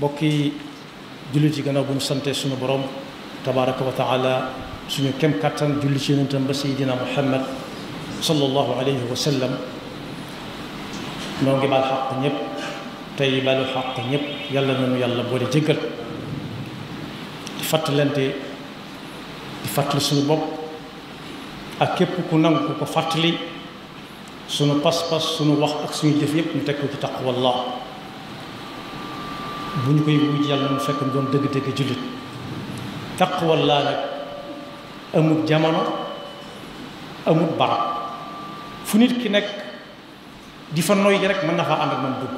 bokki jullit yi gannaaw bu ñu sante suñu borom tabaraka wa taala suñu kem kattan julli ci yonentam ba sayidina muhammad sallallahu alayhi wa sallam noo ngi baal xaq ñëpp tey baalu xaq ñëpp yàlla nañu yàlla boole jéggal di fàttalante di fàttali suñu bopp ak képp ku nangu ku ko fàttali suñu pas-pas suñu wax ak suñu jëf yëpp ñu teg ko ci taqwallah bu ñu koy wuj yàlla mu fekk doon dëgg-dëgg jullit taqwallah nag amul jamono amul barab fu nit ki nekk di fa noy rek mën na faa ànd ak moom dugg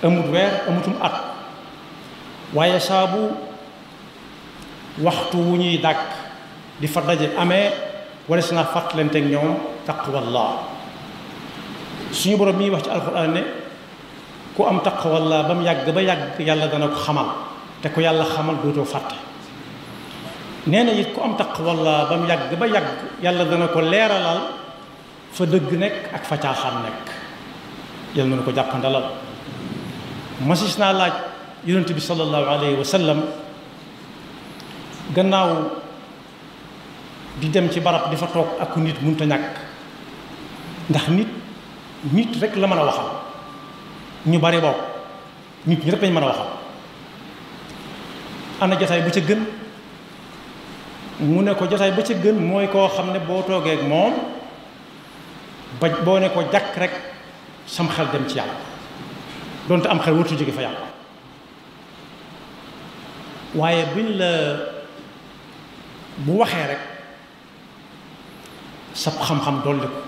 amul weer amutum at waaye saabu waxtu wu ñuy dàkk di fa daje amee wala si naa fàttalanteeg ñoom taqwallah suñu borom mi wax ci alquran ne ku am taqwallah ba mu yàgg ba yàgg yàlla dana ko xamal te ku yàlla xamal dootoo fàtte nee na it ku am taqwallah ba mu yàgg ba yàgg yàlla dana ko leeralal fa dëgg nekk ak fa caaxaan nekk yàlla na ko jàppandalal masis naa laaj yonent bi sallallahu alayhi wa sallam gannaaw di dem ci barab di fa toog ak nit mënut a ñàkk ndax nit rek la mën a waxal ñu bari bokk nit ñi rek lañ mën a waxal ana jotaay bu ca gën mu ne ko jotaay ba ca gën mooy koo xam ne boo toogee ak moom ba boo ne ko jàkk rek sam xel dem ci yàlla donte am xel wartu jóge fa yàlla waaye buñ la bu waxee rek sab xam-xam dolli ko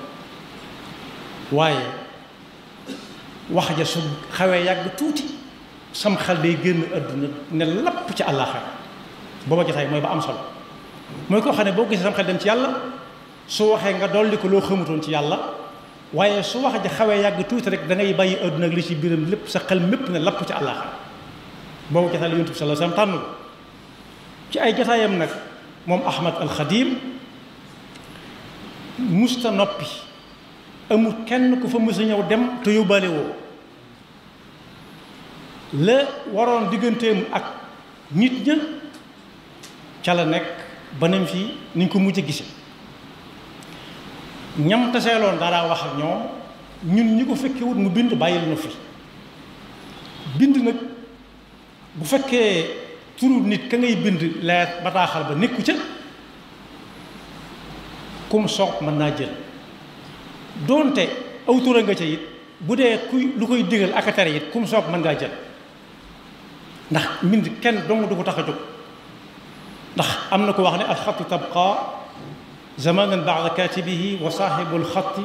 waaye wax ja su xawee yàgg tuuti sam xel day génn àdduna ne lapp ci àllaaxira booba jotaay mooy ba am solo mooy koo xam ne boo gisee sam xel dem ci yàlla su waxee nga dolli ko loo xamutoon ci yàlla waaye su wax ja xawee yàgg tuuti rek da ngay bàyyi àdduna ak li ci biiram lépp sa xel mépp ne lapp ci àllaaxira boobu jotaay la yonent bi sallallahu alayhi wasallam tànn ci ay jotaayam nag moom Ahmad al Xadim musta noppi amul kenn ku fa mës a ñëw dem te yóbbaale woo la waroon digganteem ak nit ña ca la nekk ba nañ fi niñ ko mujj gise ñam taseeloon dara wax ak ñoom ñun ñi ko fekkewut mu bind bàyyil na fi bind nag bu fekkee turu nit ka ngay bind leer bataaxal ba nekku ca kum soog mën naa jël doonte aw tura nga ca it bu dee kuy lu koy digal ak a tere it kum soog mën ngaa jël ndax mbind kenn dong du ko tax a jóg ndax am na ko wax ne alxatu tabqa zamanan ba'da katibihi wa saaxibu alxatti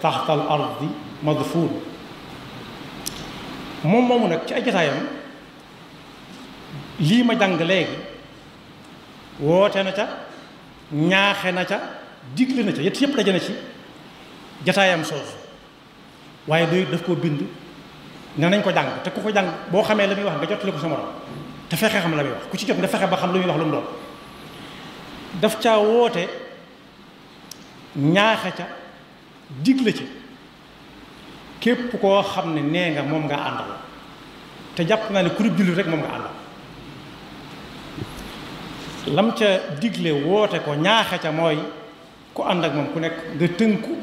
taxta al ardi madfun moom moomu nag ci ay jotaayam lii ma jàng léegi woote na ca ñaaxe na ca digle na ca yett yëpp daje na ci jataayam soosu waaye doy daf koo bind ne nañ ko jàng te ku ko jàng boo xamee la muy wax nga jottali ko sa morom te fexe xam la muy wax ku ci jot nga fexe ba xam lu muy wax lu mu doon daf caa woote ñaaxe ca digle ci képp koo xam ne nee nga moom nga àndal te jàpp naa ne ku dul jullit rek moom nga àndal lam ca digle woote ko ñaaxe ca mooy ku ànd ak moom ku nekk nga tënku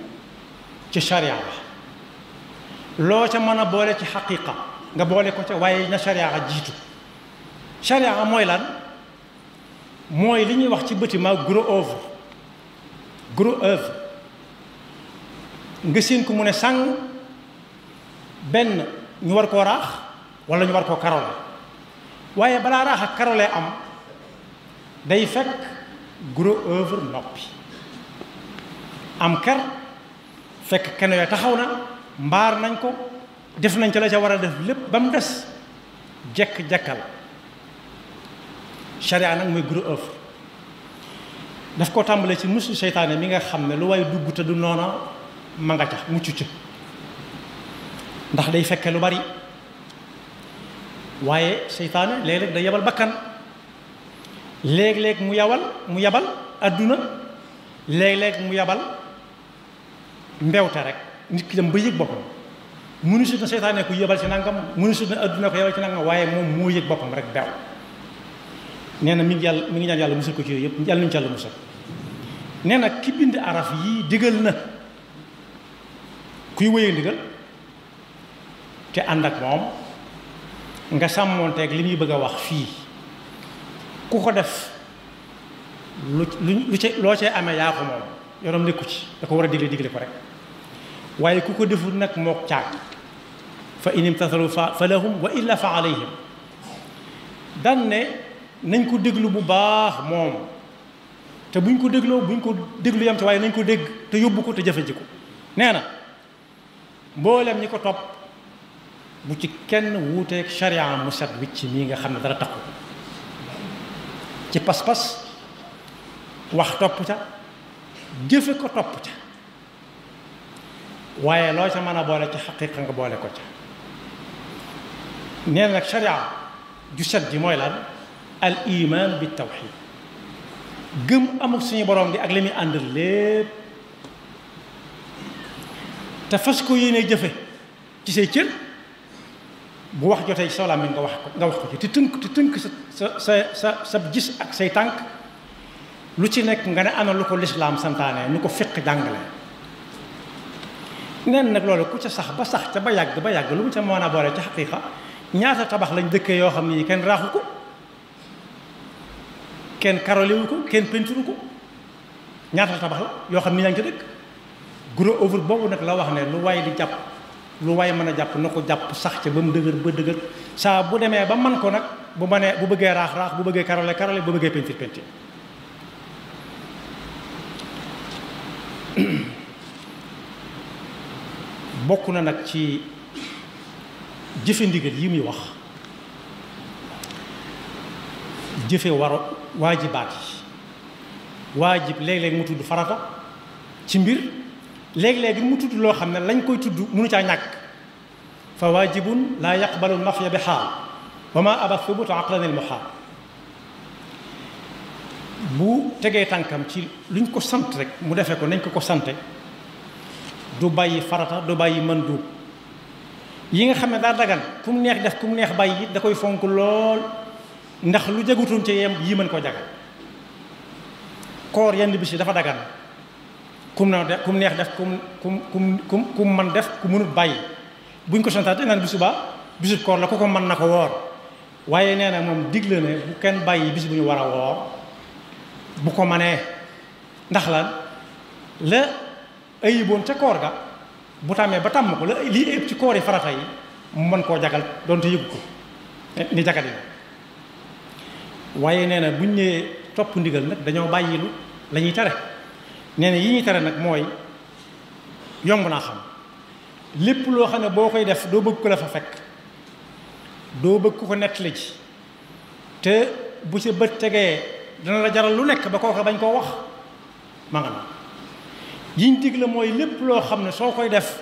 ci sharia la loo ca mën a boole ci xaqiqa nga boole ko ca waaye na sharia jiitu sharia mooy lan mooy li ñuy wax ci bâtiment gros œuvre nga séen ko mu ne sàng benn ñu war koo raax wala ñu war koo karole waaye balaa raax ak karole am day fekk gros œuvre noppi am ker fekk kenn yooyu taxaw na mbaar nañ ko def nañ ca la ca war a def lépp ba mu des jekk-jekkal sharia nag mooy gros œuvre daf koo tàmbalee ci musu seytaane mi nga xam ne lu way dugg te du noona ma nga ca mucc ca ndax day fekke lu bari waaye seytaane léeg-léeg day yebal bakkan léeg-léeg mu yabal adduna léeg-léeg mu yabal mbewte rek nit ki dem ba yëg boppam mënusut na seytaane ku yebal ci nangam mënusut na adduna ko yebal ci nangam waaye moom moo yëg boppam rek beew nee na mi ngi ñaan yàlla musal ko ci yooyu yëpp yàlla nañu ci yàlla musal nee na ki bind araf yii digal na kuy wéyee ndigal te ànd ak moom nga sàmmoonteeg li muy bëgg a wax fii ku ko def lu ci loo cay amee yaa ko moom yorom nekku ci da ko war a digle ko rek waaye ku ko deful nag mook caag fa in imtathalu fa lahum wa illa fa alayhim dan ne nañ ko déglu bu baax moom te buñ ko déglu yam ci waaye nañ ko dégg te yóbbu ko te jëfe ji ko nee na mboolem ñi ko topp bu ci kenn wuuteeg sharia mu set wicc mii nga xam ne dara taxu ci pas-pas wax topp ca jëfe ko topp ca waaye loo ca mën a boole ci xaqiiqa nga boole ko ca nee na nag sharia ju set ji mooy lan al iman bi tawxid gëm amul suñu borom bi ak li muy àndal lépp te fas ko yéene jëfe ci say cër bu wax jotee ci sa làmmiñ nga wax ko ci te tënk sa gis ak say tànk lu ci nekk nga ne ana lu ko lislaam santaane nu ko fiq jàngale neen nag loolu ku ca sax ca ba yàgg lu mu ca mën a boole ci xaqiiqa ñaata tabax lañ dëkkee yoo xam ni kenn raaxu ko kenn karoliwu ko kenn penturu ko ñaata tabax la yoo xam ni yaa ngi ci dëkk gros œuvre boobu nag la wax ne lu waay di jàpp lu waay mën a jàpp na ko jàpp sax ca ba mu dëgër saa bu demee ba man ko nag bu bëggee raax bu bëggee karole bu bëggee pentir bokk na nag ci jëfe ndigal yi muy wax jëfe waajibaat yi waajib léeg-léeg mu tudd farata ci mbir léeg-léeg mu tudd loo xam ne lañ koy tudd mënu caa ñàkk fa waajibun laa yaqbalu nafya bi xaal wa ma aba thubut aqlan al muhaal bu tegee tànkam ci luñ ko sant rek mu defee ko nañ ko sante du bàyyi farata du bàyyi manduub yi nga xam ne daa dagan ku mu neex def ku mu neex bàyyi it da koy fonk lool ndax lu jagutoon ci yem yi mën koo jagal koor yenn bis yi dafa dagan kum neex def kum man def ku mënut bàyyi buñ ko santaate naan bisu bisub koor la ku ko mën na ko woor waaye nee na moom digle ne bu kenn bàyyi bis bu ñu war a woor bu ko manee ndax lan la ayiboon ca koor ga bu tàmmee ba tàmm ko la lii ëpp ci koor yi farata yi mu mën koo jagal doonte yëgu ko ni jagat yi waaye nee na buñ nee topp ndigal nag dañoo bàyyilu la ñuy tere nee na yi ñuy tere nag mooy yomb naa xam lépp loo xam ne boo koy def doo bëgg ko la fa fekk doo bëgg ku ko nettali ji te bu sa bët tegee dana la jaral lu nekk ba kooka bañ koo wax ma nga na yiñ digle mooy lépp loo xam ne soo koy def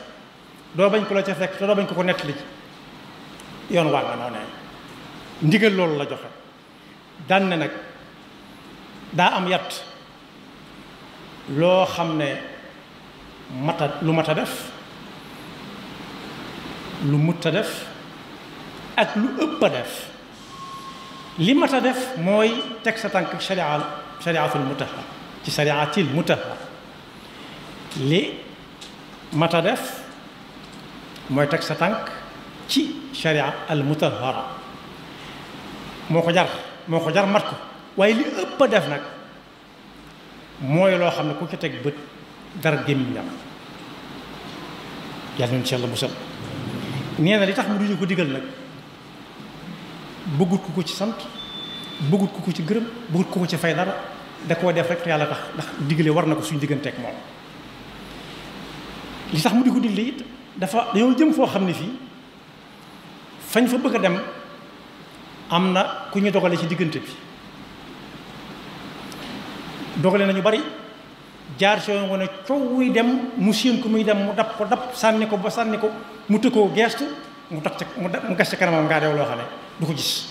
doo bañ ko la ca fekk te doo bañ ko nettali ji yoon waa nga noo ne ndigal loolu la joxe daan ne nag daa am yat loo xam ne lu mat a def lu mut a def ak lu ëpp a def li mat a def mooy teg sa tànk shariatul mutahhar ci shariatil mutahhar li mat a def mooy teg sa tànk ci sharia al mutahhara moo ko jar mat ko waaye li ëpp a def nag mooy loo xam ne ku ci teg bët dara gémmiñam yàlla nañu ci yàlla musal nee na li tax mu duñu ko digal nag bëggut ku ko ci sant bëggut ku ko ci gërëm bëggut ku ko ci fay dara da koo def rek te yàlla tax ndax digale war na ko suñu digganteeg moom li tax mu di ko digle it dañoo jëm foo xam ne fii fañ fa bëgg a dem am na ku ñu dogale ci diggante bi dogale nañu bari jaar si yoon ne coow wuy dem mu séen ko muy dem mu dab ko sànni ko mu tëkkoo geestu mu gas ca kanamam ngaa deew loo xam ne du ko gis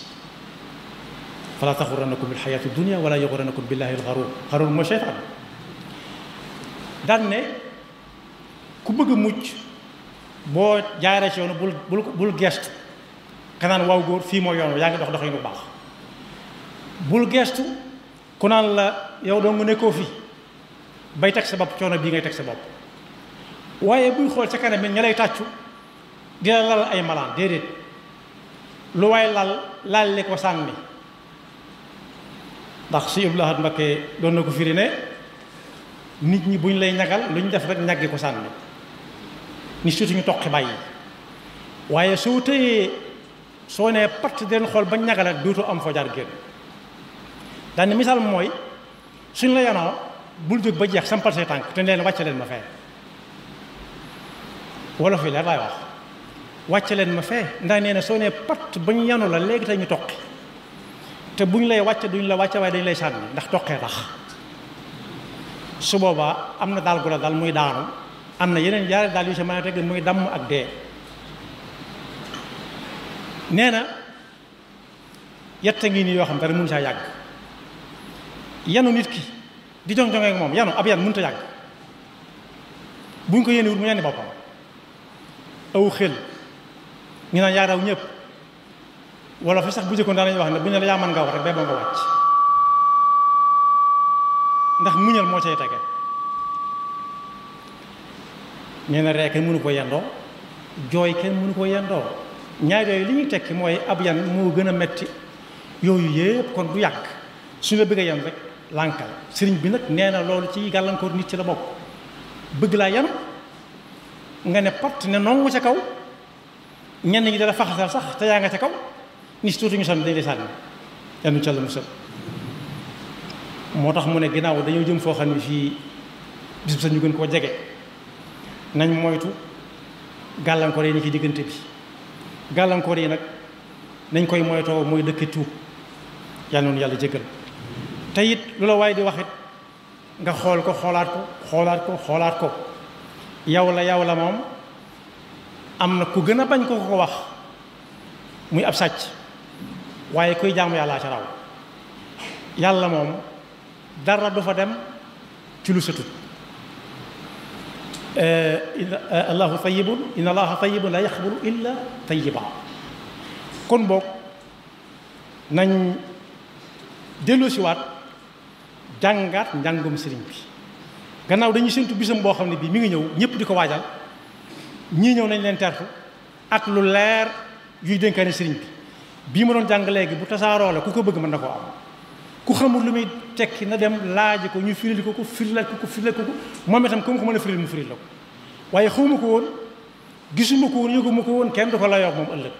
fala taxurannakum bil xayaati dunia wala yaxurannakum billahi al xaruur mooy seytaan daan ne ku bëgg a mucc boo jaaree ci yoonu bul gestu ka naan waaw góor fii mooy yoon yaa ngi dox doxin bu baax. bul gestu ku naan la yow doo nga nekkoo fi bay teg sa bopp coono bii ngay teg sa bopp waaye buy xool ca kanam it ña lay tàccu dina lal ay malaan déedéet lu waaye laal li ko sànni ndax si Abdul Ahad Mbakke doon na ko firi ne nit ñi buñ lay ñagal lu ñu def rek ñaggi ko sànni ni surtout ñu toqi bàyyi waaye soo tëyee soo nee patt den xool ba ñagala dootoo am foo jaar génn daane misaal mooy suñ la yanoo bul jóg ba jeex sampal say tànk te leen wàcce leen ma fee wolof yi leer laay wax wàcce leen ma fee ndax nee na soo nee patt ba ñu yanu la léegi tey ñu toqi te buñ lay wàcce duñ la wàcce waaye dañ lay sànni ndax toqee tax su boobaa am na daal gu la dal muy daanu am na yeneen yaari daal yu si mën a teg muy damm ak dee nee na yetta ngi nii yoo xam dara mun saa yàgg yanu nit ki di jong-jonge ak moom yanu ab yan mënut a yàgg buñ ko yéene wut mu yenni boppam aw xel ñu naan yaa raw ñëpp wala fi sax bu jëkkoon daanañuy wax ne bu ñu la yaa mën nga wax rek bay boo nga wàcc ndax muñal moo cay tege nee na ree kenn mënu ko yendoo jooy kenn mënu ko yendoo ñaar yooyu li ñuy tekki mooy ab yan moo gën a metti yooyu yëpp kon du yàgg su la bëgg a yan rek lànkal sëriñ bi nag nee na loolu ci gàllankoor nit ci la bokk bëgg laa yanu nga ne pat ne nongu ca kaw ñenn ñi dala faxasal sax te yaa nga ca kaw ni si tuuti ñu sonn dañ lay sànni yanu ca la musal moo tax mu ne ginnaaw dañoo jëm foo xam ne fii bis bu sax ñu gën koo jege nañ moytu gàllankoor yi ni ci diggante bi gàllankoor yi nag nañ koy moytoo mooy dëkk tuub yàlla noonu yàlla jégal te it lu la waaye di wax it nga xool ko xoolaat ko yow la moom am na ku gën a bañ ko wax muy ab sàcc waaye kuy jaamu yàllaa ca raw yàlla moom dara du fa dem ci lu satut allahu tayyibun inna allaha tayyibun la yaqbalu illa tayyiba kon boog nañ delloosiwaat jàngaat njàngum sëriñ bi gannaaw dañuy séntu bisam boo xam ne bii mi ngi ñëw ñëpp di ko waajal ñii ñëw nañ leen tertu ak lu leer yuy dénkaane sëriñ bi bii ma doon jàng léegi bu tasaaroo la ku ko bëgg mën na koo am ku xamul lu muy tekki na dem laaji ko ñu firil ko firilal ko moom itam comme ko mën a firil mu firil la ko waaye xawma ko woon gisuma ko woon yëguma ko woon kenn du ko layoog moom ëllëg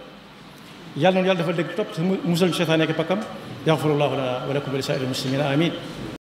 yàlla noonu yàlla dafa dégg topp te musal seytaane ak pakkam yaxfirullahu lana wa lakum wa li saa'iril muslimina amin